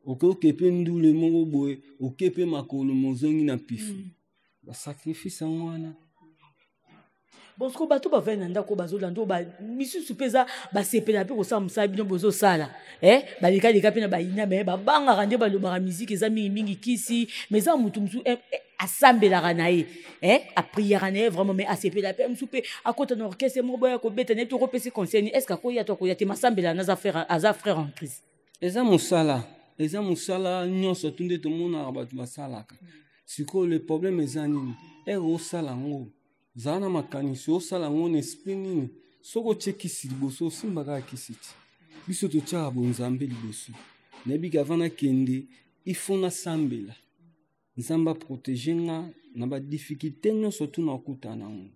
Okoki mpe ndule moko boye, oke mpe makolo mozongi na pifu. Basacrifice yango wana. Bon, sikoyo bato bavandi na ndako bazolanda oyo, misusu mpe eza basepela mpe kosala mosala bino bozosala, eh? Balekaleka mpe na bayina, me babangaka nde balobaka miziki eza mingimingi kisi, mais eza motu mosusu asambelaka na ye, apriaka na ye vraiment, mais asepela mpe mosusu mpe akota na orchestre moko boya kobeta na ye, tokopesi conseil ni est ce que akoya to akoya te, masambela na aza frère en Christ. Eza mosala, eza mosala nyonso tu nde tomonaka bato basalaka. Sikoyo le problème eza nini? Ere osala yango, zala na makanisi, osala yango na esprit nini? Soki otie kisi liboso, osimba kaka kisi ti. Biso totiaka bonzambe liboso. Nayebi ke avant nakende, il faut nasambela, Nzambe aprotege nga na badifficulté nyonso tu nakuta nango.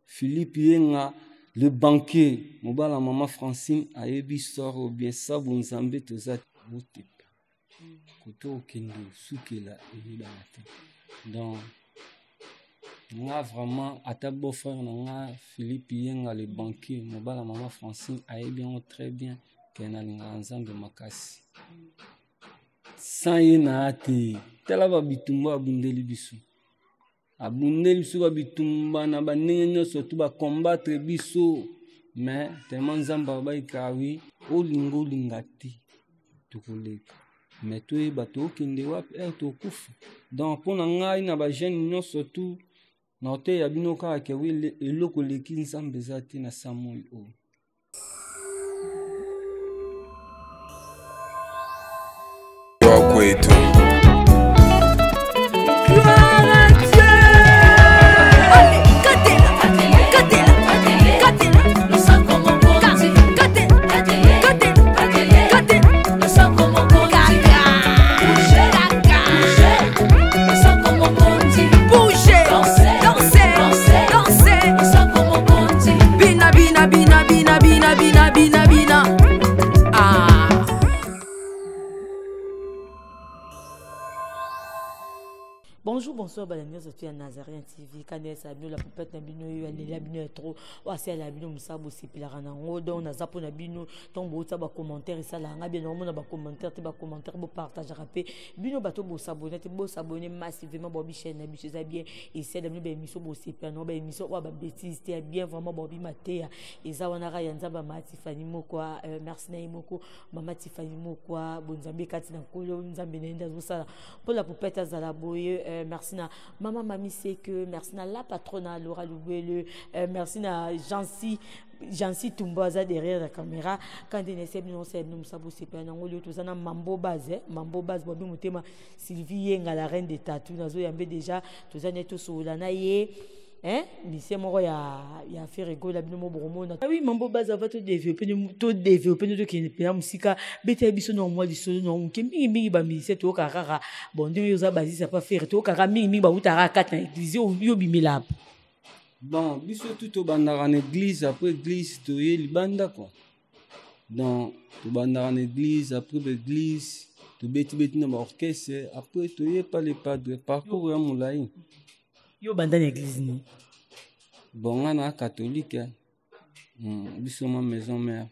Philippe Yenga le banquier, mobala mama Francine, ayebi histoire oyo bien. Sa bonzambe toza botepa koto okende osukela eyebana te. Donc nga vraiment, ata beau frère na nga Philippe Yenga le banquier, mobala mama Francine, ayebi yango très bien ke nalingaka Nzambe makasi. Sans ye na te, tala babitumba abundeli biso, abundeli biso babitumba na bandenge nyonso tu bacombattre biso, mais tellement Nzambe abayika wi, olinga olinga te, tokoleka, mais toyeba tokende wapi ere tokufa. Donc mpo na ngai na bajeune nyonso tu na oteya bino kaka ke wi, eloko eleki Nzambe eza te na sa moi oyo. Kwetu. Bina bina bina bina bina bina bina bina. Ah. Bonjour, bonsoir, bala nyonso tu ya Nazarien TV, kanesa bino la poupette na bino yo alela bino ya trop, oyo bino mosala bosepelaka nango. Donc naza mpo na bino ntango bouta bacommentaire esalaka nga bien, naomona bacommentaire te, bacommentaire bopartageaka mpe bino bato bosabone te, bosabone massivement. Bobi chaîne na biso eza bien, esala bino baémission bosepela nango, baémission oyo babétise te, ya bien vraiment. Bobi mateya eza wana kaka ya Nzambe. Mama Tifani moko, merci na ye moko mama Tifani moko, bonzambe kati na Nkolo, Nzambe na ye nde azosala mpo la poupette azala boye. Merci na mama Mami Seke, merci na la patronne Laura Lubwele, merci na Jansi Jansi Tumbo aza derrière la caméra. Kandi na ese bino osala bino mosala bosepela nango. Lio toza na Mambo Base, Mambo Base, bobi motema Sylvie Yenga, la reine de tatu, nazoyambe déjà, toza ne tosolola na ye, hein, lycée moko ya Ferre Gola, bino mo bokomona. Ah oui, Mambo Base, ava todéveloppe nde tokende mpena mosika. Betela biso na mwa lisolo na moke. Mingimingi bamusicien toyokaka kaka bon ndenge oza basiste pa Ferre, toyokaka mingimingi bautaka kati na église, yo bimela. Bon, biso tu tobandaka na église, après église toye libanda quoi. Donc tobandaka na église, après baéglise tobetibeti na baorchestre, après toye pa le padre, parcours ya molai. Yo banda na église nini? Bon, nga na catholique, biso ma maison mère,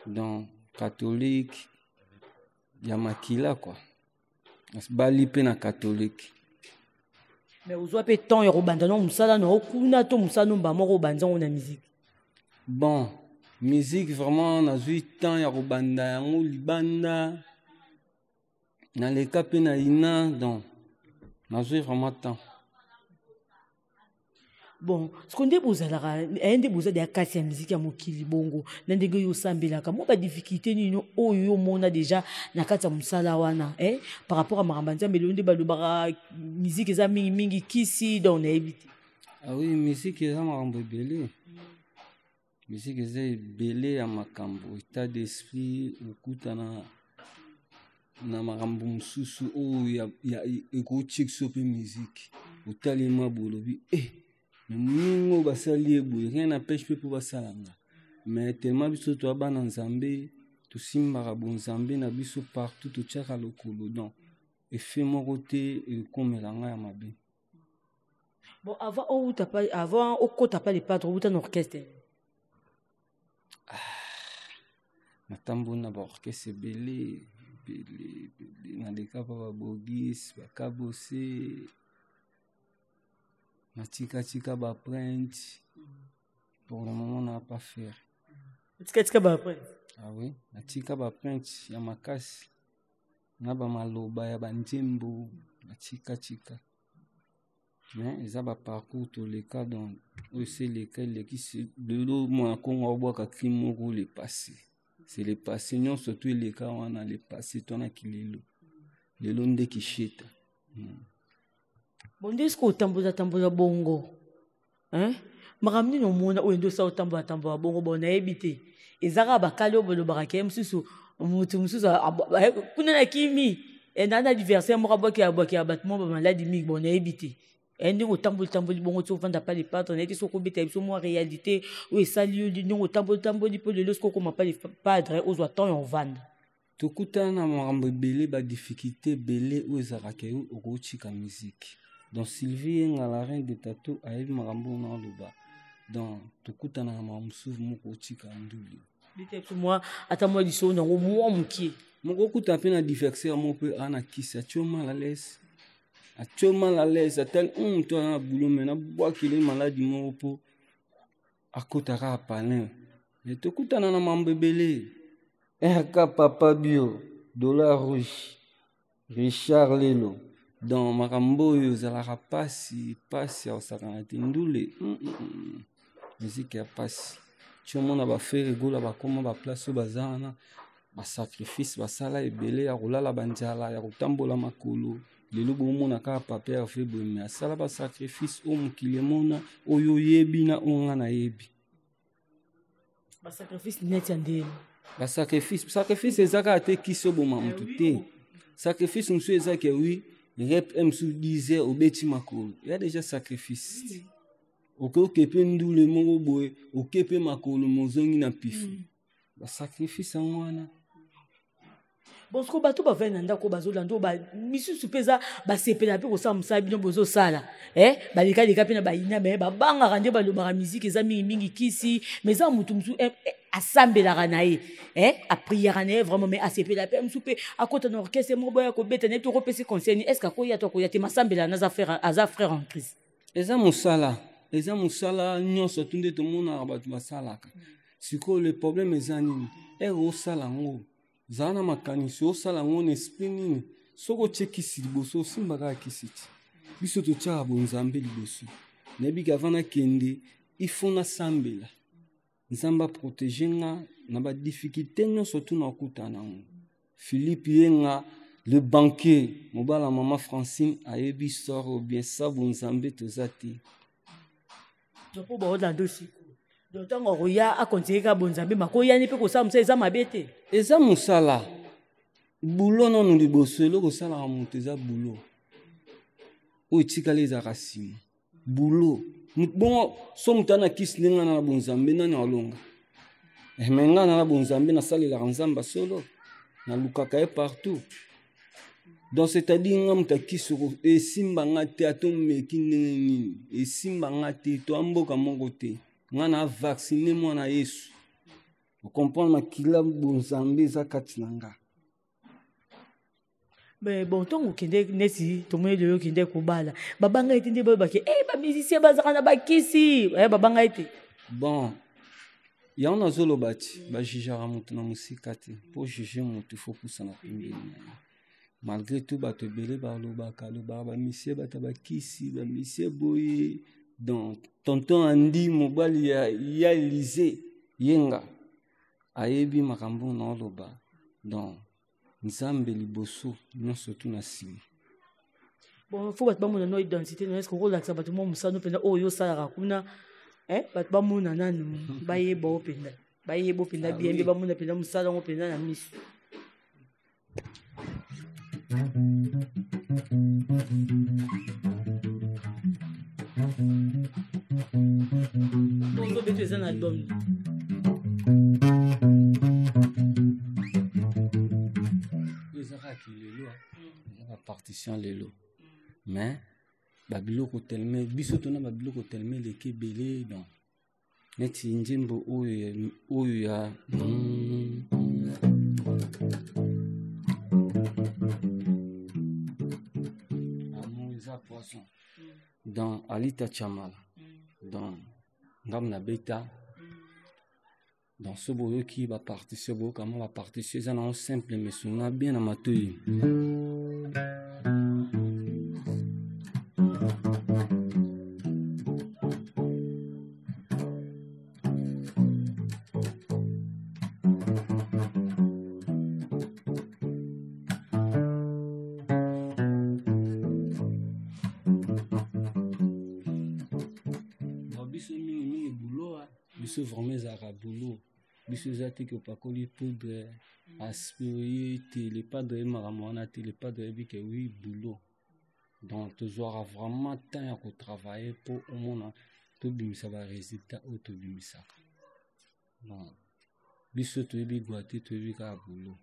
donc catholique ya makila quoi, bali mpe na catholique. Mais ozwa mpe temps ya kobanda na mosala na okuna to mosala no mba moko obanda yango na musique? Bon, musique vraiment nazwi temps ya kobanda yango libanda, naleka mpe na ina, donc nazwi vraiment temps. Bon, siko nde bozalaka aye nde boza deya kati ya miziki ya mokili bongo, na ndenge oyo osambelaka, mwa badifficulté nini oyo yo omona déjà na kati ya mosala wana, par rapport ya makambo ya Nzambe? Lelo nde balobaka miziki eza mingimingi kisi, donc nayebi te. Ah oui, musique eza makambo ebele, musique eza ebele ya makambo, état d'esprit, okutana na makambo mosusu oyo ekotie biso mpe musique. Otalema boye, olobi e me moninga oyo basali ye boye, rien n'empêche mpe mpo basala nga. Mais tellement biso toya bana Nzambe, tosimbaka bonzambe na biso partout totiaka lokolo, donc effet moko te ekomela ngai ya mabe. Bon, avant outa pa, avant okota pa le padre, outa na orchestre? Ah, natamboli na baorchestre ebele. Ebele ebele naleka pa babogis bakabose, natikatika baprinte. Pour le moment na pas faire. Tikatika baprinte? Ah oui, natika baprinte ya makasi na bamaloba ya banzembo, natikatika. Mais eza baparcours toleka, donc oyo esi eleka eleki. Lelo mwana Kongo aobwaka cri moko, le passé c'est le passé. Nyonso to eleka wana le passé, twanaki lelo, lelo nde kisheta. Bon, nde soki otambola tambola bongo, hein? Makambo nini omona oyo nde osala otambola tambola bongo? Bon, nayebi te, eza kaka bakali oyo bolobaka ke mosusu motu mosusu kuna na kimi na na adversaire moko abwaki abwaki ya bato moko bamaladi mingi. Bon, nayebi te, ndenge otamboli tamboli bongo ti ovanda pa le padre, nayebi te soki okobeta biso mwa réalité oyo esali yo ndenge otamboli tamboli mpo lelo soki okoma pa le padre, ozwa temps ya ovanda. Tokutana na makambo ebele, badifficulté ebele oyo ezalaka yo okotika musique. Donc Sylvie Yenga, la reine de tatou, ayebi makambo oyo naoloba. Donc tokutana na makambo mosusu moko otika nduli. Beta biso mwa ata mwa lisolo nango mwa mokie. Moko okuta mpe na adversaire moko mpe aa na kisi, atio mal à l'aise, atio mal à l'aise, atali to aza na boulot, me nabwakele maladi moko mpo akota kaka palin. Me tokutana na mambo ebele. RK Papa Bio, Dollar Rouge, Richard Lelo. Donc makambo oyo ezalaka pasi pasi ya kosakana te. Ndule miziki ya pasi ti omona bafere egola bakoma baplace oyo baza wana, basacrifice basala ebele ya kolala banzala, ya kotambola makolo. Lelo bomona kaka papa Herve boye, me asala basacrifice oyo mokili emona, oyo oyebi na oyo nga nayebi. Basacrifice neti ya ndeni? Basacrifice, sacrifice eza kaka te kisi oboma motu te. Sacrifice mosusu eza ke wi rep mosusu 10 heures obeti makolo, ya déjà sacrifice. Oke oke mpe ndule moko boye, oke mpe makolo mozongi na pifu. Basacrifice yango wana. Bon, siko bato bavandi na ndako bazolanda oyo, misusu mpe eza basepela mpe kosala mosala bino bozosala, balekaleka mpe na bayina, me babangaka nde balobaka miziki eza mingimingi kisi. Mais eza motu mosusu asambelaka na ye, apriaka na ye vraiment, mais asepela mpe mosusu mpe akota na orchestre moko boya kobeta na ye. Tokopesi conseil ni? Est ce que akoya to akoya te? Masambela na aza frère en Christ. Eza mosala, eza mosala nyonso tu nde tomonaka bato basalaka. Sikoyo le problème eza nini? Ere osala yango, zala na makanisi, osala yango na esprit nini. Soki otie kisi liboso, osimba kaka kisi ti. Biso totiaka bonzambe liboso. Nayebi ke avant nakende, il faut nasambela Nzambe aprotege nga na badifficulté nyonso tu nakutana nango. Philippe Yenga le banquier, mobala mama Francine, ayebi histoire oyo bien. Sa bonzambe toza te. Mpo baolanda osiko, donc ntango akoya akontinue kaka bonzambe, makoyani mpe kosala mosala eza mabe te. Eza mosala, bulo nanu liboso. Eloko osalaka moto eza bulo, oyo etikali ezalaka nsima. Bulo bongo so moto ana kisi ndenge nga na bonzambe, nani alonga? Me nga na bonzambe, nasalelaka Nzambe solo, nalukaka ye partout. Donc c'est-à-dire nga moto akisi esimba nga te, atomeki ndenge nini esimba nga te. Toa mboka moko te, nga na vaccine mwana Yesu, okomprendre, makila bonzambe eza kati na nga. Mais bon, ntongo okende neti tomoni lelo okende kobala, babanga ete nde bayebake e bamusicien bazalaka na bakisi, babanga ete. Bon, yango nazoloba ti bajugeaka moto na mosika te. Mpo juge moto, fo pusana pembeni na ye. Malgré tout bato ebele balobaka lobaka bamisie bato ya bakisi, bamisie boye. Donc tonton Andi, mobali ya Élysée Yenga, ayebi makambo na oloba. Donc Nzambe liboso, nyonso tu na nsima. Bon, fo bato bamona no identité na, est-ce okolakisa bato mwa mosano mpenza oyo osalaka kuna, bato bamona nanu, bayeba o mpenza, bayeba o mpenza bien nde bamona mpenza mosala yango mpenza na miso. Ozobeto eza na album? Eza kaka lelo, eza bapartition lelo, mais babiloko teleme biso tona babiloko teleme eleki ebele. Donc neti nzembo oyo ya poison dans Alita Chamala dans ngam na beta dans so boyoki bapartition boyoka mwa bapartition eza nango simple mais songa bien na matoi. Biso mingimingi boulot, biso vraiment ezalaka boulot. Biso eza te ke opakoli poudre aspire te, le padre ye makambo wana te, le padre ayebi ke oui boulot. Donc tozwaka vraiment temps ya kotravaille mpo omona tobimisa baresultat oyo tobimisaka. Bon, biso toyebi gwa te, toyebi kaka boulot.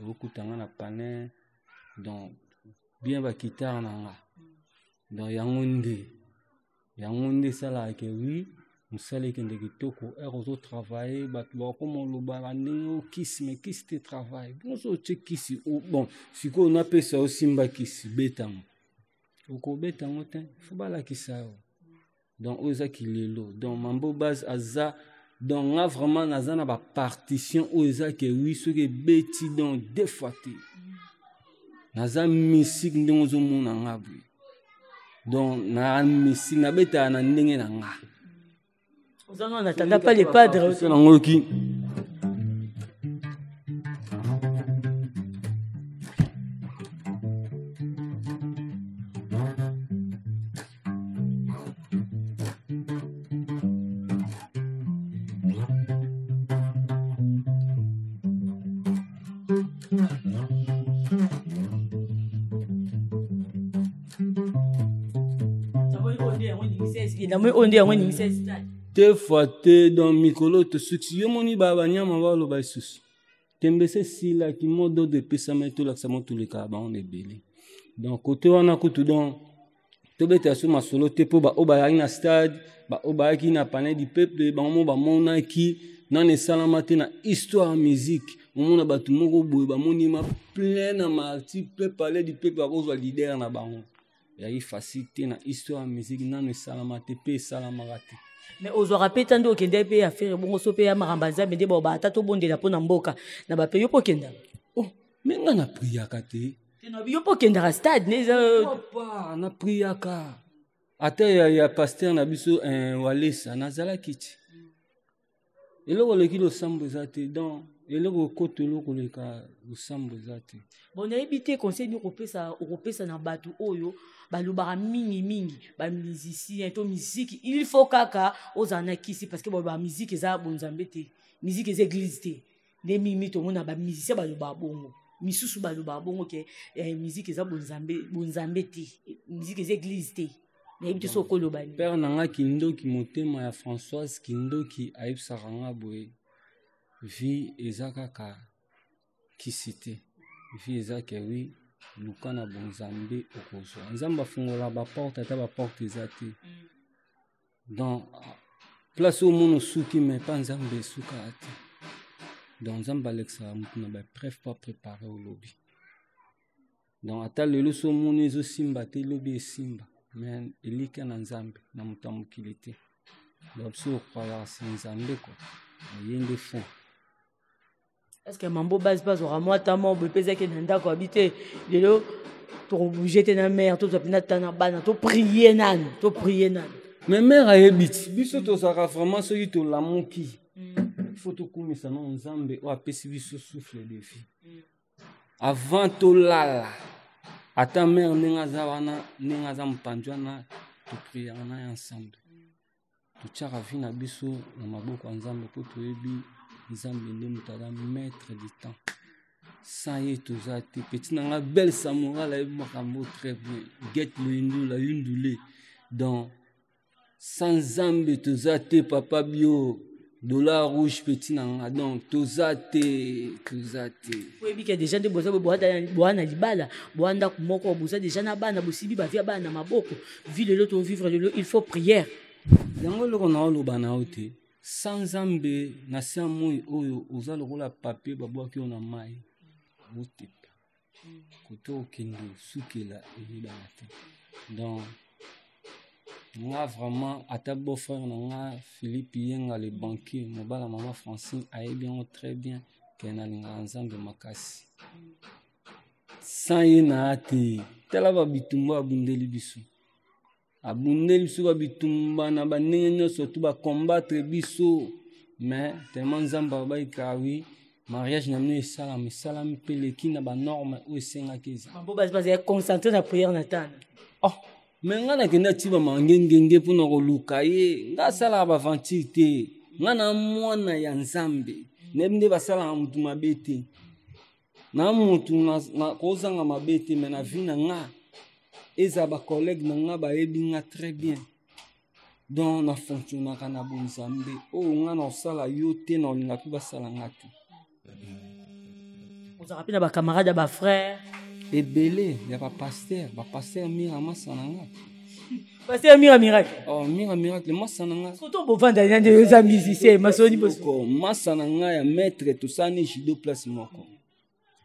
Okokuta nga na panin, donc bien bakitare na nga. Donc yango nde esalaka ke oui mosala ekende kitoko. Heure ozotravaille bato bakoma olobaka ndenge okisi, mais kisi te travaille. Bonso so otie kisi, bon sikoyo napesa yo simba kisi, betango okobeta yango te, fo balakisa yo. Donc oyo eza kilelo. Donc Mambo Base aza, donc nga vraiment naza na bapartition oyo eza ke oui soki ebeti donc deux fois te. Naza mystique ndenge ozomona nga boye. Donc na mystique nabetaka na ndenge na nga. Ozanga na tanda pa le padre. So nango yoki. Te fois te dans mikolo tosuki yo moni ba banyama baloba lisusu tembe se esilaki mot d'ordre epesama tolakisa mo tolekaka bango na ebele. Donc côté wana kutu donc tobetela so masolo te mpo baoyo bazalaki na stade, baoyo bazalaki na palais du peuple, bango mo bamonaki nani esalama te na histoire ya musique. Omona bato moko boye bamoni ma plein na marti plein palais du peuple bakozwa leader na bango. Ezalaki facile te na histoire ya musique, nano esalama te mpe esalamaka te. Mais ozwaka mpe ta nde okende mpe affaire bongo so mpe ya makambo ya Nzambe nde baoba ata tobondela mpo na mboka na bape yo mpo okendaka. Oh, me nga na priaka te. Te na yo mpo okendaka stade ne eza Papa, na priaka. Ata ya pasteur na biso Walesa nazalaki ti. Eloko eleki losambo eza te, donc eloko ekota eloko eleka losambo eza te. Bon, nayebi te conseil nini okopesa na bato oyo balobaka mingi mingi ba musicien to musique, il faut kaka ozala na kisi parce que ba musique eza bonzambe te, musique eza église te. Nde mingi mingi tomona ba musicien balobaka bongo, misusu balobaka bongo ke musique eza bonzambe te, musique eza église te. Nayebi te soki okoloba nini. Père na nga Kindoki, motema ya Françoise Kindoki ayebisaka nga boye, vie eza kaka kisi te, vie eza ke oui luka na bonzambe okozwa. Nzambe afungola ba porte ata ba porte eza te. Donc place oyo omona osuki mais pa Nzambe esukaka te. Donc Nzambe alekisaka motu na ba épreuve po apréparer olobi. Donc ata lelo so omoni ezosimba te, lobi esimba, mais elika na Nzambe na moto ya mokili te. Donc biso okwalaka si Nzambe quoi, ye nde fond. Est-ce que Mambo Base bazwaka mwa ta moko boye mpe ezalaki na ndako abi te lelo tokobouge te na mare, tozwa mpenza ta na bana, toprie nanu, toprie nanu. Mais mare ayebi ti biso tozalaka vraiment soki tolamuki, il faut tokumisa na Nzambe oyo apesi biso souffle de vie. Avant tolala, ata mare ndenge aza wana, ndenge aza mopanzi wana, topriaka na ye ensemble. Totiaka vie na biso na maboko ya Nzambe mpo toyebi Nzambe nde moto aza maître du temps. Sans ye toza te. Petit na nga belle samouraï ayebi makambo très bien. Get loyindula yundule. Donc sans Nzambe toza te papa bio. Dollar rouge petit na nga. Donc toza te, toza te. Oyebi ke déjà nde boza boye, boa na libala, boa ndako moko, boza déjà na bana, bosibi ba vie ya bana na maboko. Vie lelo to vivre lelo, il faut prière. Yango eloko na oloba na yo te. Sans Nzambe na se ya moi oyo oza lokola papier babwaki yo na mai. Otepa. Kote okende osukela eyebana te. Donc nga vraiment, ata beau frère na nga Philippe Yenga le banquier, mobala mama Francine, ayebi yango très bien ke nalingaka Nzambe makasi. Sans ye na te, tala ba bitumba abundeli biso, abundeli biso ba bitumba na ba ndenge nyonso tu ba combattre biso, mais tellement Nzambe abayika oui, mariage na bino esalama, esalami mpe eleki na ba norme oyo esengaki eza. Bo bazali concentré na prière na tana. Oh, mais nga nakenda ti ba mangengenge mpona koluka ye, nga asalaka ba aventure te, nga na mwana ya Nzambe, nayebi nde basalaka mutu mabe te, na mutu na kozanga mabe te, mais na vie na nga eza ba collègue na nga bayebi nga très bien. Donc na fonctionnaka na bonzambe oyo nga na osala yo te, na olinga mpe basala nga te. Ozalaka mpe na ba camarade ya ba frère ebele ya ba pasteur, ba pasteur Mira masa na nga. Pasteur Mira Miracle. Oh, Mira Miracle masa na nga. Surtout bovanda na nde oza musicien, masoni boso. Ko masa na nga ya maître tosani judo place moko.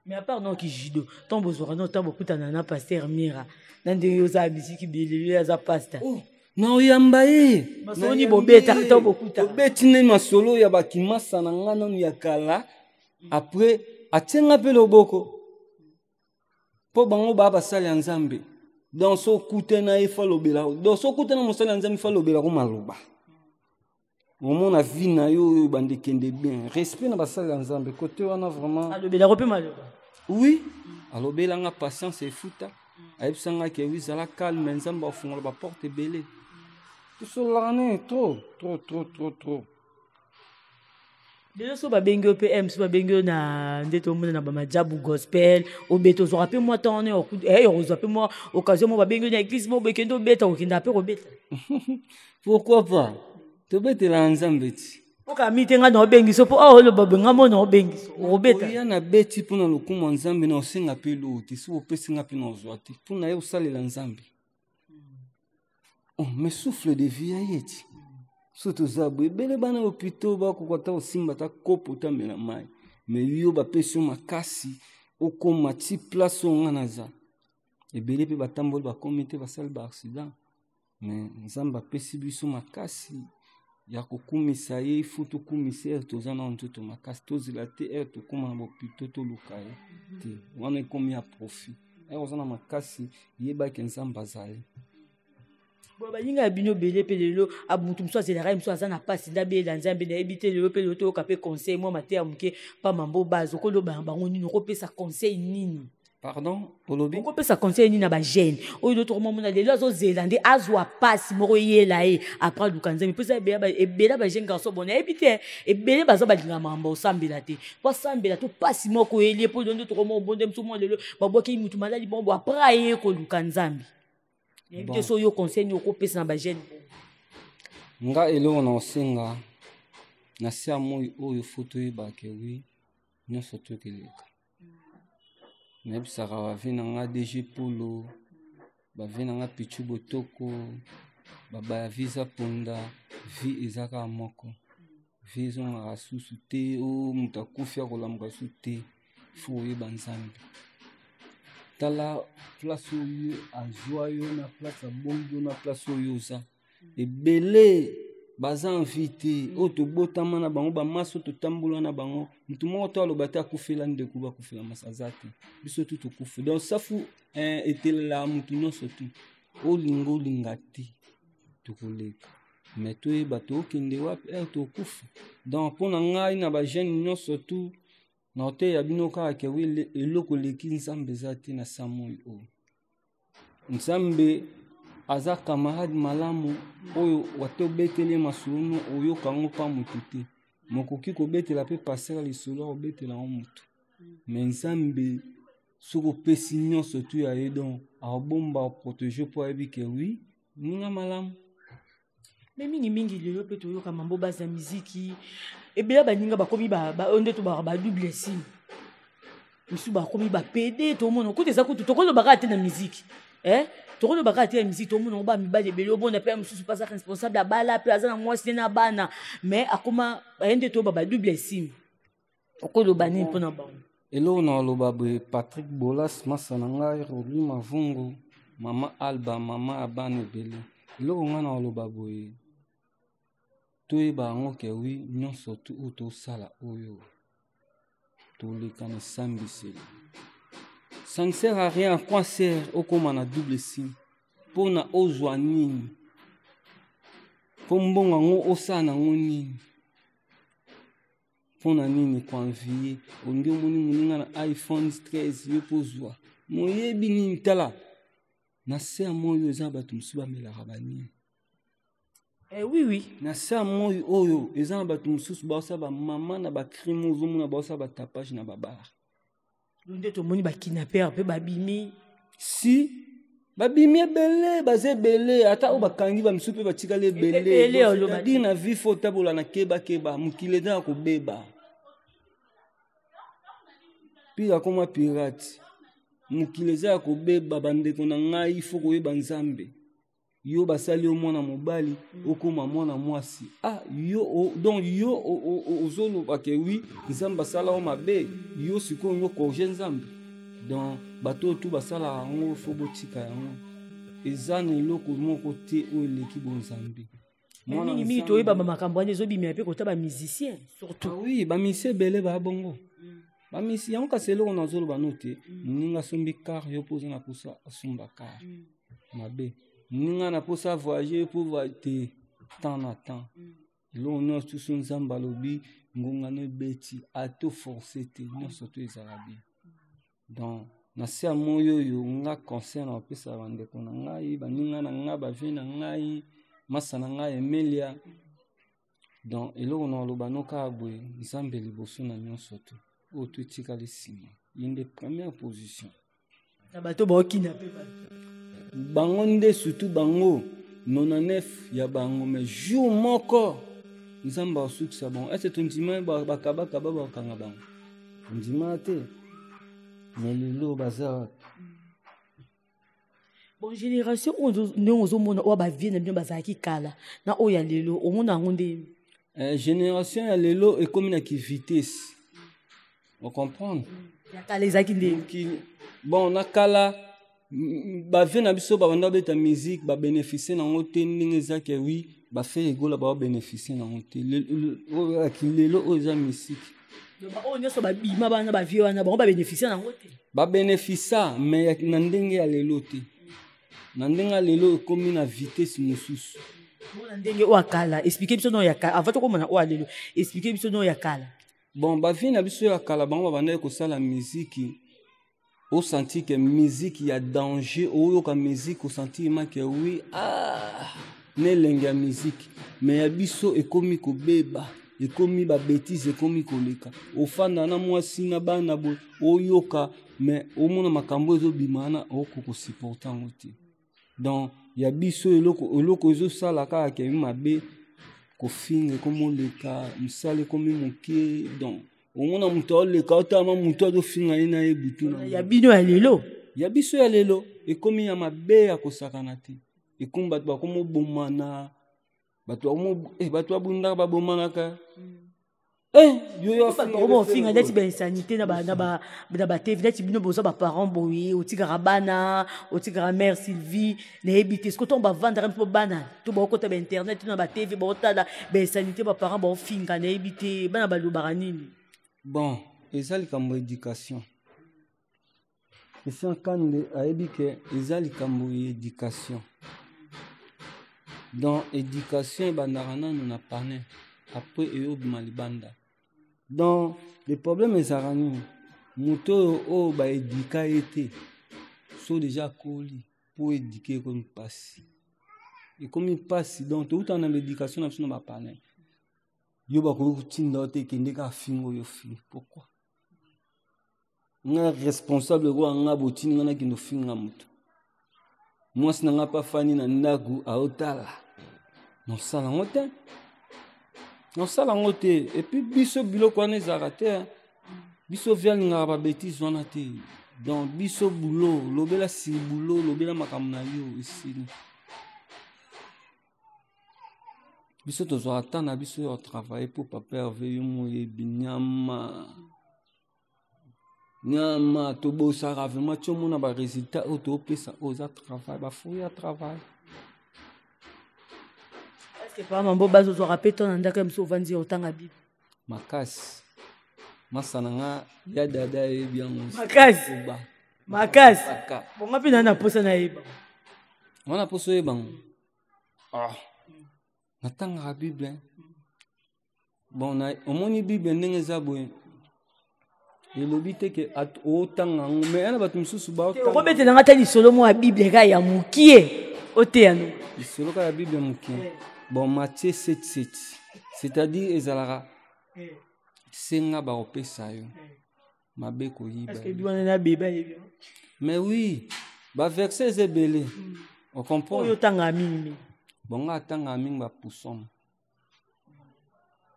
Mais à part non ki judo, tant bozwaka no tant bokutana na pasteur Mira, na ndenge oza musique belele aza pasteur. Oh, na oyamba ye. Masoni bobeta tant bokuta. Obeti ne masolo ya bakimasa na nga nanu ya kala. Après atienga pe loboko. Po bango ba basali ya Nzambe. Donc so kutena ye fa lobela. Donc so kutena mosali ya Nzambe fa lobela ko maloba. Omona vie na yo oyo bande kende bien. Respect na basali ya Nzambe côté wana vraiment. Alobela ko pe maloba. Oui, alobela nga patience efuta. Ayebisa nga ke oui, zala calme, Nzambe afungola ba porte ebele. Tosololaka ne trop, trop, trop, trop, trop. Lelo so babengi yo pe M, so babengi yo na nde tomona na ba majabu gospel, obeta ozwaka pe mwa temps wana ya kozwa pe mwa occasion moko babengi yo na église moko boye, kende obeta, okendaka pe kobeta. Pourquoi pas? Tobetela Nzambe ti. Mpoka mi te nga na obengi so, po, oh, oloba boye, nga mo na obengi so, okobeta. Oya na beti mpona lokumu ya Nzambe, na osenga pe eloko te, soki opesi nga pe na ozwa te, mpona ye osalela Nzambe. Oh, mais souffle de vie ya ye ti. So toza boye, ebele bana ya hôpitaux bakoka ata kosimba ata kopo ata mela mai. Mais yo bapesi yo makasi, okoma ti place oyo nga naza. Ebele pe batamboli bakomi te, basali ba accident. Mais Nzambe apesi biso makasi ya kokumisa ye, il faut tokumisa ye, toza na nzoto makasi, tozela te heure tokóma na bopito toluka ye te, wana ekomi ya profit. Heure oza na makasi, yebaki Nzambe azali. Boye baninga ya bino ebele mpe lelo, moto mosusu azelaka ye, mosusu aza na mpasi nde abela Nzambe, nayebi te lelo mpe lelo toyoka mpe conseil mwa mateya moke pa mambo base, okoloba na bango nini, okopesa conseil nini? Pardon, olobi? Okopesa conseil nini na ba jeune oyo lelo tokomona lelo azozela nde azwa pasi moko eyela ye après aluka Nzambe, mpo eza ebele ba jeune garçon, bon nayebi te, ebele baza balinga makambo osambela te, po asambela to pasi moko eyeli ye, mpo lelo nde tokomona obonde mosusu mwa lelo babwaki mutu maladi bongo, bo après aye koluka Nzambe. Nayebi te so yo conseil nini okopesa na ba jeune. Nga eloko na osenga na se ya moi oyo, faut toyeba ke oui, nyonso tokeleka. Nayebisaka ba vie na nga DG Polo, ba vie na nga Pichu Botoko, baba ya visa ponda, vie eza kaka moko. Vie ezongaka susu te, o moto akufi akolamuka susu te. Faut oyeba Nzambe. Tala place oyo azwa yo, na place abongi yo, na place oyo oza. Ebele baza en vie te, oyo tobotama na bango, ba maso totambola na bango, motu moko to aloba te akufela ndeko, bakufela masa aza te. Biso tu tokufi. Donc safu etelela motu nyonso tu. Olinga olinga te, tokoleka. Mais toyeba tokende wapi, tokufa. Donc mpo na ngai na ba jeune nyonso tu, na oteya bino kaka ke wi eloko eleki Nzambe eza te na sa moi oyo. Nzambe aza camarade malamu oyo wate obeteli ye masolo no oyoka yango pa motu te. Mokoki kobetela pe pasteur lisolo akobetela yango motu. Mais Nzambe soki opesi nyonso tu ya ye, donc akobomba, akoprotéger po ayebi ke oui, ninga malamu. Mais mingi mingi lelo pe toyoka mambo base ya miziki ebele baninga bakomi ba oyo nde tobaka ba double sim, misusu bakomi ba PD, tomona kutu eza kutu tokolobaka kaka te na miziki, eh? Tokolobaka kaka te na miziki, tomona ngo ba mibali ebele, omona pe ya mosusu mpe aza responsable, abala pe aza na mwasi ne na bana, mais akoma baye nde toyoba ba double sim. Okoloba nini mpona bango? Eloko na oloba boye, Patrick Bolas masa na ngai, Robi Mavungu, Mama Alba, mama ya bana ebele. Eloko ngai na koloba boye, toyeba yango ke wi nyonso tu oyo tosala oyo toleka na esambiseli. Ça ne sert à rien, à quoi sert okoma na double sim mpona ozwa nini? Mpo mbongo yango osala nango nini? Mpona nini koenvie? Olingi omoni moninga na iPhone 13 yo mpo ozwa moyebi nini? Tala na se ya moi oyo eza bato mosusu bamelaka banini. Eh, oui, oui. Na se ya moi oyo eza na bato mosusu baosala bamama na bacrime, ozomona baosala batapage na babar. Nde tomoni bakidnapper mpe babimi. Si babimi ebele, baza ebele, ata oyo bakangi bamisusu mpe batikali ebele. C'est-à-dire na vie fo otabola na kebakeba, mokili eza ya kobeba. Pire akoma pirate, mokili eza ya kobeba. Bandeko na ngai, fo koyeba Nzambe. Yo basali yo mwana mobali, okoma mwana mwasi. Ah, yo, o, donc yo ozoloba ke oui, Nzambe asala yo mabe, yo sikoyo yo corriger Nzambe. Donc bato oyo tu basalaka yango, fo botika yango. Eza na eloko moko te oyo eleki bonzambe. Mwana mingi mingi toyeba ba makambo wana ezobimela mpe kota ba musicien surtout. Ah oui, ba musicien ebele ba bongo. Ba musicien yango kasi eloko nazoloba no te, moninga asombi car yo mpo oza na posa asomba car. Mabe. Moninga na posa voyager yo mpo voyager te, temps na temps. Eloko nyonso tu so Nzambe alobi ngonga no ebeti, ato forcer te, nyonso to ezala bien. Donc na se ya moi oyo nga conseil na bapesa bandeko na ngai, baninga na ngai, bavie na ngai, masa na ngai Emelia. Donc eloko na oloba no kaka boye, Nzambe liboso na nyonso te, oyo to etikali nsima, ye nde première position. Na bato baokina mpe bato. Bango nde surtout bango 99 ya bango, mais jour moko Nzambe asukisa bango. Est-ce que tondima bakabakaba bakanga bango? Ndima te. Mais lelo baza wapi? Bon, génération oyo ndenge ozomona oyo ba vie na bino bazalaki kala na oyo ya lelo, omona yango nde? Génération ya lelo ekomi na ki vitesse. On comprendre? Ya kala ezalaki nde? Bon, na kala ba vie na biso babanda beta musique, ba bénéficier nango te ndenge ezaki oui, ba fait egola ba bénéficier nango te. Oyo ya ki lelo oyo eza musique. Donc, ba oyo nyonso babima bana ba vie wana, bango ba bénéficier nango te. Ba bénéficia, mais na ndenge ya lelo te. Na ndenge ya lelo ekomi na vitesse mosusu. Bon, na ndenge oyo ya kala, expliquer biso no ya kala, avant tokoma na oyo ya lelo, expliquer biso no ya kala. Bon, ba vie na biso ya kala, bango babandaki kosala musique. Osentir que musique ya danger, oyoka musique, osentir ma que oui, ah, nelenge ya musique. Mais ya biso ekomi kobeba, ekomi ba bêtise, ekomi koleka. Ofanda na mwasi na bana boye, oyoka, mais omona makambo ezobima wana, okoki kosupporter yango te. Donc ya biso eloko ezosala kaka ke mabe, kofinga ekomi oleka, mosala ekomi moke. Donc omona moto aoleka, otala moto azofinga ye na ye butu na Ya bino ya lelo. Ya biso ya lelo ekomi ya mabe ya kosakana te. Ekomi bato bakomobomana, bato babundaka, babomanaka. Yo yo Bato bakomofinga neti ba insanité na ba, na ba, na ba TV, neti bino boza ba parents boye, otikaka bana, otikaka mère Sylvie, nayebi te. Soki ntango bavandaka mpo bana, to baokota ba internet, to na ba TV, baotala ba insanité, ba parents baofinga, nayebi te, bana balobaka nini? Bon, eza likambo ya éducation. Christian Kande ayebi ke eza likambo ya éducation. Donc éducation ebandaka nanu na parrain, après eyobima libanda. Donc le problème ezalaka nini? Moto oyo oyo ba éduquer ye te, so déjà akoli po éduquer ekomi mpasi. Ekomi mpasi. Donc toutana na éducation na biso na ba parrain. Yo bakoki kotinda yo te, ekende kaka finga oyo finga. Pourquoi? Nga responsable oyo nga botindi nga nakende ofinga moto. Mwasi na nga pa fani na ndako aotala. Nosala yango te. Nosala yango te. Et puis biso biloko wana ezalaka te, hein. Biso via lingaka ba bêtises wana te. Donc biso boulot, lobela si boulot, lobela makambo na yo esili. Biso tozwaka temps na biso ya travailler pour papa Hervé yo moyebi nyama. Nyama tobosaka vraiment ti omona baresultat oyo topesa oyo eza travail, bafruit ya travail. Est-ce que papa Mambo bazozwaka mpe to na ndako ya mosusu ovandi otanga Bible? Makasi. Masa na nga ya dada ayebi yango. Makasi. Makasi. Bongo mpe na na posa nayeba. Wana posa oyeba yango. Ah. Natangaka Bible. Bon, na omoni Bible ndenge eza boye. Elobi te ke otanga yango, mais yana bato mosusu baokobetela nga ata lisolo moko ya Bible kaka ya mokie oteya no. Lisolo kaka ya Bible ya mokie. Bon, Matthieu 7 7. C'est-à-dire ezalaka senga bakopesa yo. Mabe koyiba. Mais oui, ba verset eza ebele. On comprend. Oyo otangaka mingi mingi. Bon, nga atangaka mingi ba poussomme.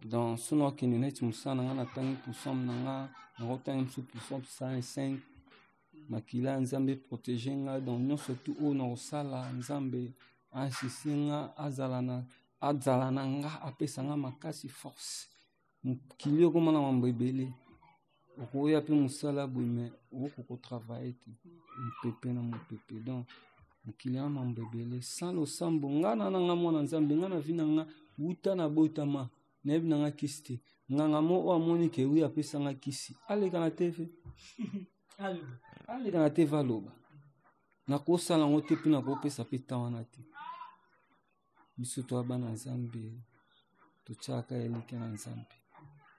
Donc soki nakokende neti mosala na nga natangi poussomme na nga, nakotanga mosusu poussomme 105. Makila ya Nzambe protege nga, donc nyonso tu oyo nakosala Nzambe asisi nga, azala na nga, apesa nga makasi force. Mokili okoma na mambo ebele, okoya mpe mosala boye mais okoki kotravaille te, mopepe na mopepe. Donc mokili ya mambo ebele sans losambo. Nga na nga mwana Nzambe, nga na vi na nga wuta na botama nayebi na nga kisi te. Nganga mo oyo amoni ke wi apesa nga kisi, aleka na TV. Aleka na TV aloba. Nakosala yango te mpe nakopesa mpe temps wana te. Biso toya bana Nzambe, totiaka elikya na Nzambe,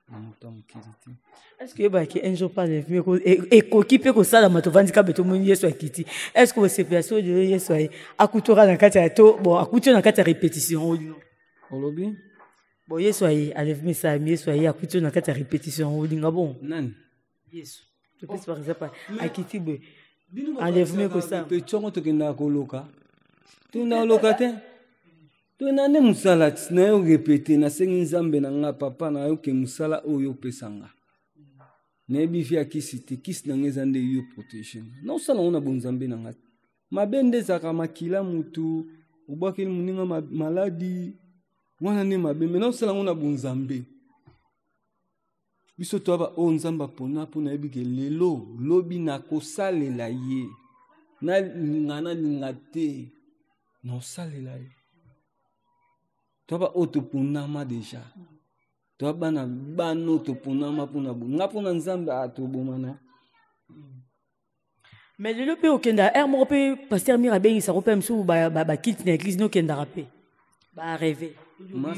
na moto ya mokili te. Est-ce que oyebaki un jour par levi ekoki mpe kosalama tovandi kabe tomoni Yesu akiti? Est-ce que osepela soki lelo Yesu aye akutoka na kati ya to, bon, akuti yo na kati ya répétition oyo? Olobi? Bon, Yesu aye, alevi misala, Yesu aye akuti yo na kati ya répétition, olinga bon? Nani? Yesu. Topesi par exemple akiti boye. Enlèvement ekosala. Répétition ngo tokendaka koloka. Tokendaka koloka te. Tokendaka nde mosala ti na yo répéter, nasengi Nzambe na nga papa na yo ke mosala oyo opesa nga. Nayebi vie ya kisi te, kisi na nga eza nde yo protéger nga. Naosala yango na bonzambe na nga. Mabe nde ezalaka makila mutu, obwakeli moninga maladi, wana nde mabe, mais naosala yango na bonzambe. Biso toya ba oyo Nzambe apona mpo nayebi ke lelo lobi nakosalela ye. Nalinga nalinga te, nakosalela ye. Toya ba oyo toponama deja. Toya bana bano toponama mpona bo. Nga mpona Nzambe, ah, tobomana. Mais lelo mpe okenda heure moko mpe pasteur Mira abengisaka mpe mosusu bakiti na église nokendaka mpe ba rêver.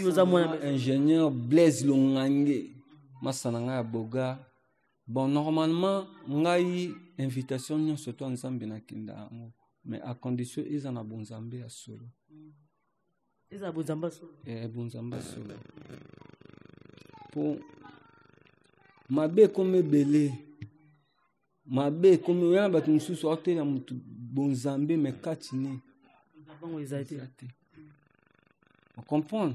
Oza mwana ingénieur Blaise Longange, masa na ngai ya boga. Bon, normalement ngai invitation nyonso to Nzambe nakenda yango, mais à condition eza na bonzambe ya solo. Eza bonzambe ya solo. Eh, bonzambe ya solo. Po mabe ekomi ebele. Mabe ekomi oya na bato mosusu aotela motu bonzambe mais kati ne. Bango eza te. On comprend.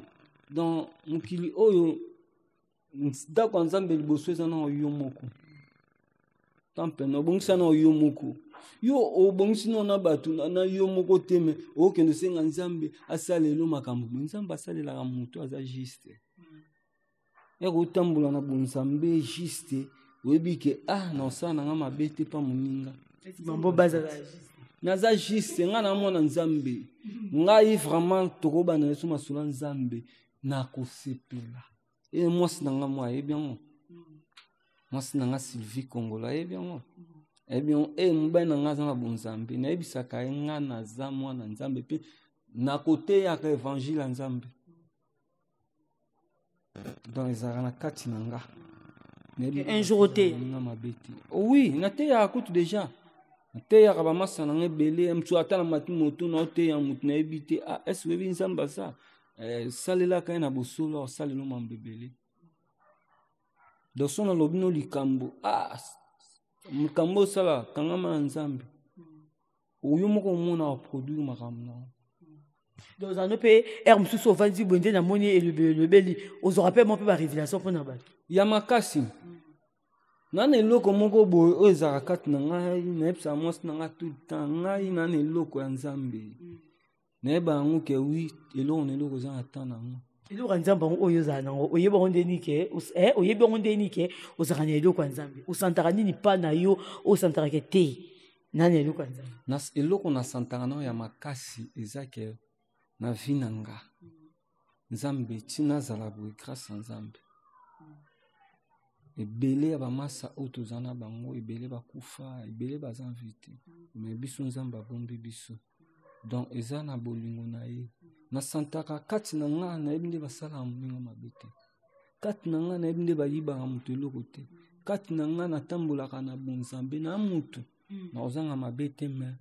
Donc mokili oyo ndako ya Nzambe liboso eza na yo moko. Temple na obongisa na yo moko. Yo obongisi na na bato na yo moko te, mais okende osenga Nzambe asalela makambo. Nzambe asalelaka moto aza juste. Ya kotambola na bonzambe juste, oyebi ke, ah, na osala na nga mabe te pa moninga. Mambo bazala juste. Naza juste, nga na mwana Nzambe. Ngai vraiment tokobana yesu masolo Nzambe nakosepela. E mwasi na nga mwa ayebi yango. Mwasi na nga Sylvie Kongolo ayebi yango. Ayebi yango. E mobali na nga aza na bonzambe. Nayebisaka ye nga naza mwana Nzambe pe nakoteyaka évangile ya Nzambe. Donc ezalaka na kati na nga. Nayebi Un jour te. nga mabe te. Oh oui, nateyaka kutu déjà. Nateyaka ba masa na nga ebele, moto ata na mati moto na oteya moto nayebi te. Ah, est-ce oyebi Nzambe aza? Salelaka ye na bosolo, asalela mambo ebele. Donc so nalobi no likambo, ah, likambo osala kangama na Nzambe. Oyo moko omona wa produire makambo na yo. Donc ozala mpe heure mosusu ovandi boye nde namoni elobeli elobeli, ozwaka mpe mwa mpe ba révélation mpona bato. Ya makasi. Nana eloko moko boye oyo ezalaka kati na ngai, nayebisaka mwasi na ngai tout le temps, ngai nana eloko ya Nzambe. Nayeba yango ke oui, eloko na eloko eza na temps na yango. Eloko ya Nzambe yango oyo ozala nango, oyebi yango nde nini ke, oyebi yango nde nini ke ozalaka na eloko ya Nzambe? Osantaka nini pa na yo, osantaka ke te nani eloko ya Nzambe? Eloko nasantaka nao ya makasi eza ke na vie na nga Nzambe ti nazala boye grâce ya Nzambe. Ebele ya bamasa oyo toza na bango, ebele bakufa, ebele baza en vie te, mais biso Nzambe abombi biso. Donc eza na bolingo na ye. Nasantaka kati na nga, nayebi nde basalaka moninga mabe te. Kati na nga nayebi nde bayibaka moto eloko te. Kati na nga natambolaka na bonzambe na moto. Nakozanga mabe te, mais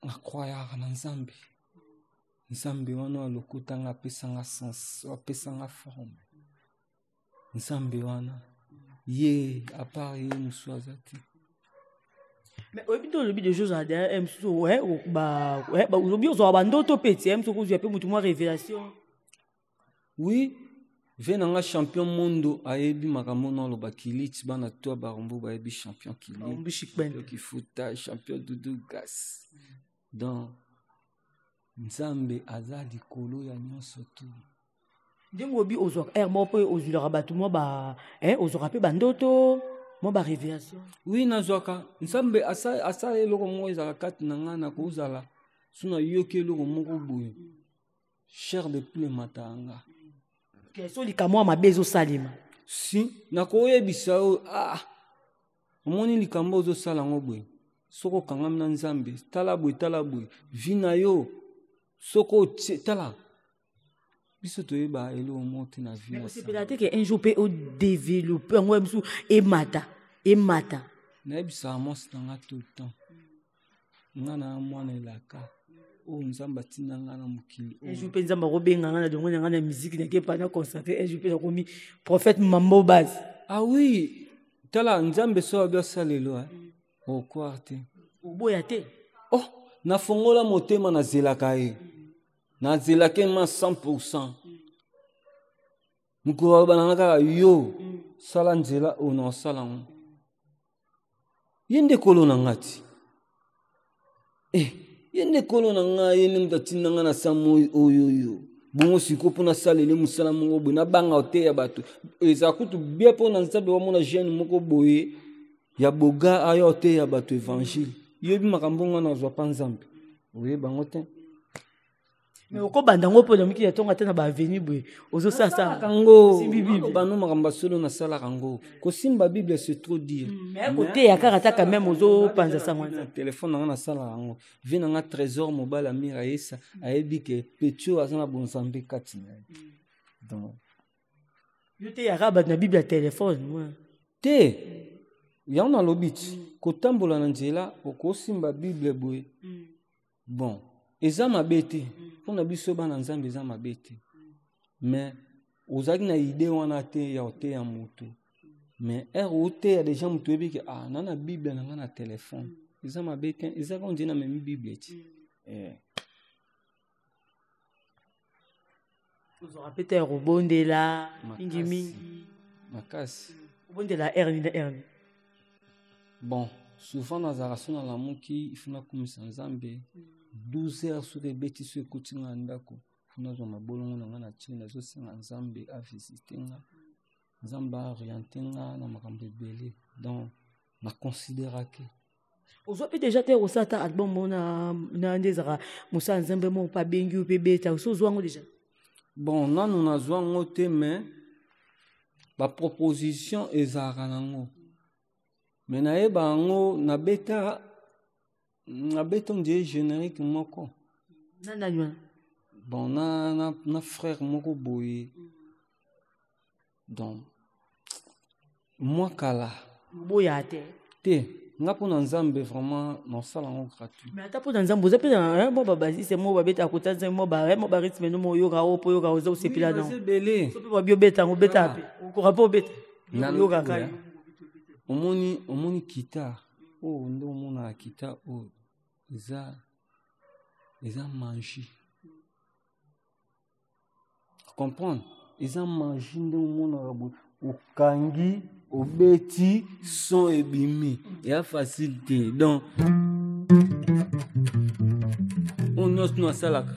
nakroyaka na Nzambe. Nzambe wana alokotanga, apesanga sens, apesanga forme. Nzambe wana ye, à part ye mosusu aza te. Mais oyebi nde olobi des choses derrière eh, mosusu, ouais, ba, ouais, ba, olobi ozwaka bandoto mpe ti, eh, mosusu okozwa mpe motu mwa révélation. Oui, ve na nga champion mondo ayebi makambo na oloba kiliti, bana to barombo bayebi champion kiliti, champion kifuta, champion dudu gas. Donc Nzambe aza likolo ya nyonso tu. Ndenge obi ozwaka air moko mpe ozwilaka bato mwa ba, eh, ozwaka mpe bandoto mwa ba révélation. Oui, nazwaka. Nzambe asala eloko moko ezalaka kati na ngai, nakozala so nayoki eloko moko boye, chair de poule emataka nga. Okay, so likambo ya mabe ezosalema. Si, nakoyebisa yo, omoni likambo ozosala yango boye, soki okangami na Nzambe, tala boye, tala boye, vie na yo, soki otie, tala. Biso toyeba eloko moko te na vie. Mais osepela te ke un jour mpe odéveloppe yango ya biso emata, emata. Nayebisaka mwasi na nga tout le temps, nga na mwana elaka oyo Nzambe atinda nga na mokili oyo. Un jour mpe Nzambe akobenga nga na dongo na nga na musique, nake pa na concentré, un jour mpe nakomi prophète Mambo Base. Ah oui, tala Nzambe so abi asalelo, eh? Okwar te. Oboya te. Oh, nafongola motema, nazelaka ye. Nazelaka ye ma 100%. Mokolo aloba na nga kaka yo, sala nzela oyo na osala yango. Ye nde kolo na nga ti. Ye nde kolo na nga, ye nde moto atinda nga na sa moi oyo oyo. Bongo sikoyo mpo nasalele mosala moko boye, nabanga te ya bato. Eza kutu bien mpo na Nzambe wamona jeune moko boye ya boga ayo te ya bato évangile. Yoyebi makambo nga nazwa pa Nzambe. Oyeba yango te. Mais okobanda yango mpo na mokili ya ntongo ata na ba avenue boye, ozosala sala. Nasalaka yango. Osimbi Bible. Bano makambo ya solo nasalaka yango. Kosimba Bible c'est trop dire. Mais koteya kaka ata quand même ozopanza sango ya Nzambe. Téléphone na nga nasalaka yango. Vie na nga Trésor mobali Amir Ayesa ayebi ke petit oyo aza na bonzambe kati na ye. Donc yo teyaka bato na Bible ya téléphone, moi. Te. Yango nalobi ti kotambola na nzela okosimba Bible boye. Bon, eza mabe te. Mpona biso bana Nzambe eza mabe te. Mais ozalaki na idée wana te ya koteya motu. Mais heure oteya déjà motu oyebi ke, ah, na na Bible na nga na téléphone. Eza mabe te, eza kaka on dirait na memi Bible ti. Ozwaka pe te ya kobondela mingi mingi. Makasi. Obondela heure nini na heure nini? Bon, souvent nazalaka so nalamuki, il faut nakumisa Nzambe. 12 heures soki ebeti so ekoti nga na ndako, faut nazwa mabolongo na nga na tie, nazosenga Nzambe avisite nga. Nzambe aoriente nga na makambo ebele. Donc, na considéraki. Ozwa mpe déjà te kosala ata album moko na nde ezalaka mosala Nzambe moko mpe abengi yo mpe beta, oso ozwa yango déjà? Bon, nanu nazwa yango te, mais ba proposition ezalaka nango. Mais nayeba yango, nabeta on dirait générique moko. Na nani wana? Bon, na frère moko boye. Donc, moi kala. Boya te. Te, nga mpona Nzambe vraiment nasala yango gratuit. Mais ata mpona Nzambe oza mpe na, hein, mwa ba basiste, mwa babeta kota Nzambe, mwa ba, hein, mwa ba rythme no mwa oyoka oyo mpo oyoka oza osepela Oui, nango. baza ebele. So mpe babi obeta yango, obeta Ah. mpe. Okoka mpe obeta. Na Oyoka kaka. lobi, hein. Omoni guitare oyo nde omonaka guitare oyo eza magie. Comprendre? Eza magie nde omonaka boye. Okangi, obeti, son ebimi. Eya facile te. Donc, oyo nyonso tino asalaka.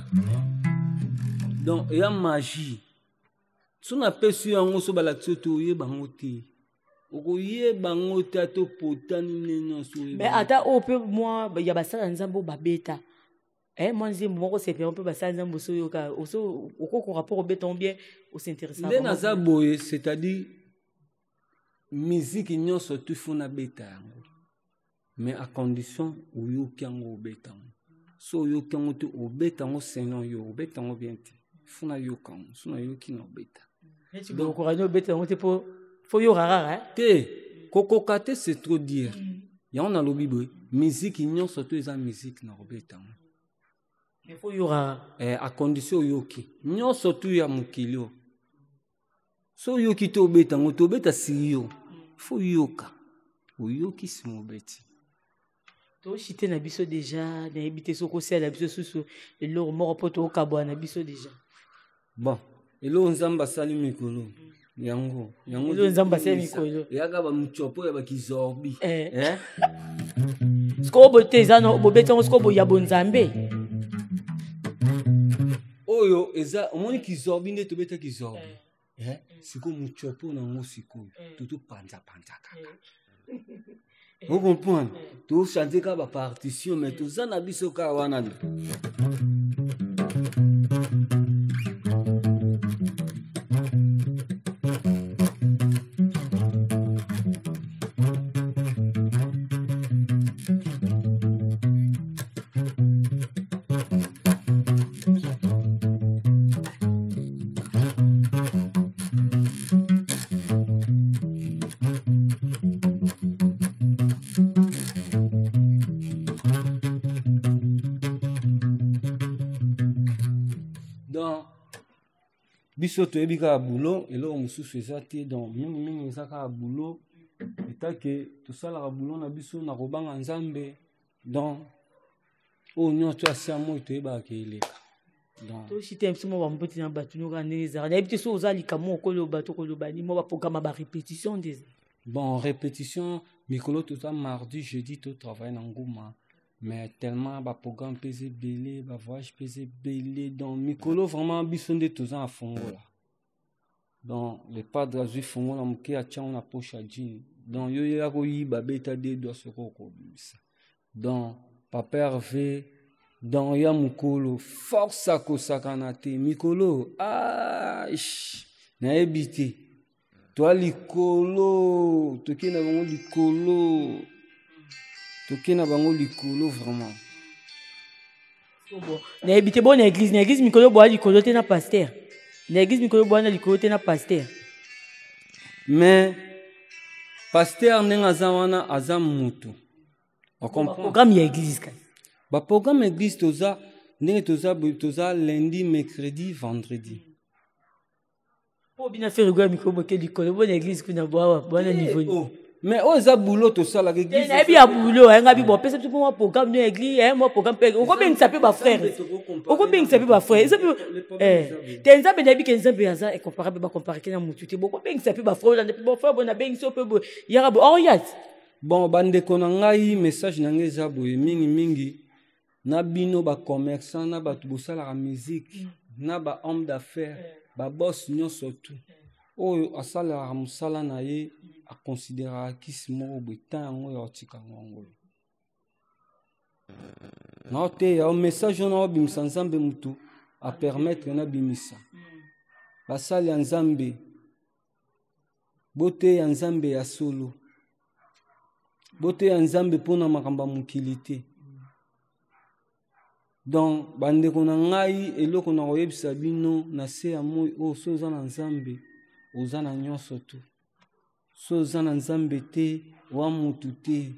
Donc eya magie. So napesi yo yango, so balakisi yo te, oyeba yango te, okoyeba yango te, ata opotani nde nyonso. Mais ata oyo mpe mwa ya basala nzambe oyo babeta, mwa nzembo moko sepela mpe basala nzambe, osoyoka okokoka mpo kobeta ngo bien, os'intéresse. Nde naza boye, c'est-à-dire miziki nyonso tu fo nabeta yango, mais à condition oyoki yango, obeta yango. So oyoki yango te, obeta yango selon yo, obeta yango bien te. Fo nayoka yango, so nayoki na obeta. Okoka nde obeta yango te, mpo fo yoka kaka. Te, kokoka te, c'est trop dire. Yango nalobi boye, miziki nyonso to eza miziki na kobeta yango. Mais fo yoka. À condition oyoki nyonso tu ya mokili oyo. So oyoki te, obeta yango te, obeta siri yo. Fo yoka, oyoki, nsima obeti. Toshite na biso déjà, nayebi te soki osala biso susu eloko moko mpo tokabwana na biso déjà. Bon, eloko Nzambe asali mikolo yango yango. Eloko Nzambe asali mikolo. Eyaka bamutsopo ya bakizorbi. Eh? Sikoyo boye te, eza bobeti yango sikoyo boya bonzambe. Oyo eza, omoni kizorbi nde tobeta kizorbi. Eh? Sikoyo mutsopo nango, sikoyo totopanzapanza kaka, ocomprendre, tochange kaka bapartition, mais toza na biso kaka wana. Donc biso toyebi kaka boulot, eloko mosusu eza te. Donc mingimingi eza kaka boulot, etake tosalaka boulot na biso na kobanga Nzambe. Donc oyo nyonso asia moi, toyebaka eleka. Toshite biso mwa bamboti na bato noka ndenge ezalaka. Nayebi te so oza likambo okoloba to koloba ni mwa baprogramme ya barépétition nde eza. Bon, répétition mikolo toza mardi, jeudi totravaille na Nguma, mais tellement baprogramme mpe eza ebele, bavoyage mpe eza ebele. Donc mikolo vraiment biso nde toza na fongola. Donc le padre azwi fongola moke, atiango na poche ya jean. Donc yo ya koyiba, beta de doigt soki okobimisa. Donc papa Hervé, donc ya mokolo force akosakana te mikolo. Ah, nayebi te, toa likolo, tokei na bango likolo, tokei na bango likolo vraiment. Nayebi te, bo na église, na église mikolo boya likolo te na pasteur, na église mikolo boya na likolo te na pasteur. Mais pasteur ndenge aza wana, aza mutu. Programme ya église kasi. Baprogramme église, toza ndenge toza, toza lundi, mercredi, vendredi. Mpo bino affaire egoya mikolo boke likolo, bo na église kuna bwawa bwana niveau. Oh. Mais oyo eza boulot tosalaka. Église nayebi ya boulot ayenga bi bon, pesa biso mpo mwa programme no église, mwa programme mpe okobengisa mpe bafrère, okobengisa mpe bafrère. Eza mpe te Nzambe, nayebi ke Nzambe aza incomparable, bacompare na motu te. Bokobengisa mpe bafrère, olanda mpe bafrère bo nabengisi yo mpe boye yaka bo oriat. Bon, bandeko na ngai, message na ngai eza boye mingimingi na bino bacommerçant, na bato bosalaka musique, na bahomme d'affaires, baboss nyonso tu oyo asalelaka mosala na ye, aconsidéraka kisi moko boye, tan yango ya otika yango yango naoteya yo message wana, obimisa Nzambe motu apermettre nabimisa. Basali ya Nzambe, boteya Nzambe ya solo, boteya Nzambe mpona makambo ya mokili te. Donc bandeko na ngai, eloko na koyebisa bino na se ya moi oyo, so oza na Nzambe, oza na nyonso tu. So oza na Nzambe te, wa mutu te.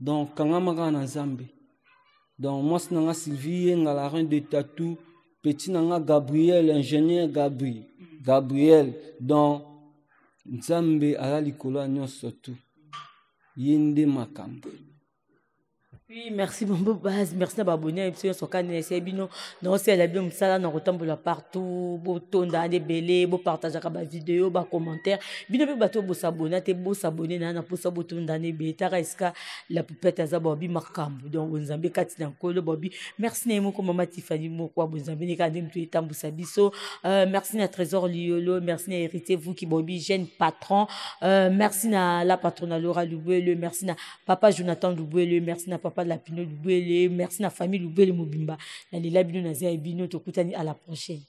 Donc kangama kaka na Nzambe. Donc mwasi na nga Sylvie Yenga, la reine de tatou, petit na nga Gabriel, ingénieur Gabri Gabriel. Donc Nzambe aza likolo ya nyonso tu, ye nde makambo. Oui, merci Bombo Base, merci na babonné ya biso nyonso kani ese bino naosalela bino mosala na kotambola partout botonda ande ebele bopartageaka bavideo bacommentaire bino mpe bato bosabona te bosabone na na mposa botonda ande ebele taka esika la poupette aza babi makambo donc bonzambe kati na nkolo babi merci na ye moko mama tifani moko ya bonzambe nde kaka nde moto etambusa biso euh, merci na trésor liolo merci na héritier vuki bobi jeune patron euh, merci na la patrona laura lubwele merci na papa jonathan lubwele merci na papa lapino lubwele merci na famille lubwele mobimba nalela bino naza ya bino tokutani à la prochaine.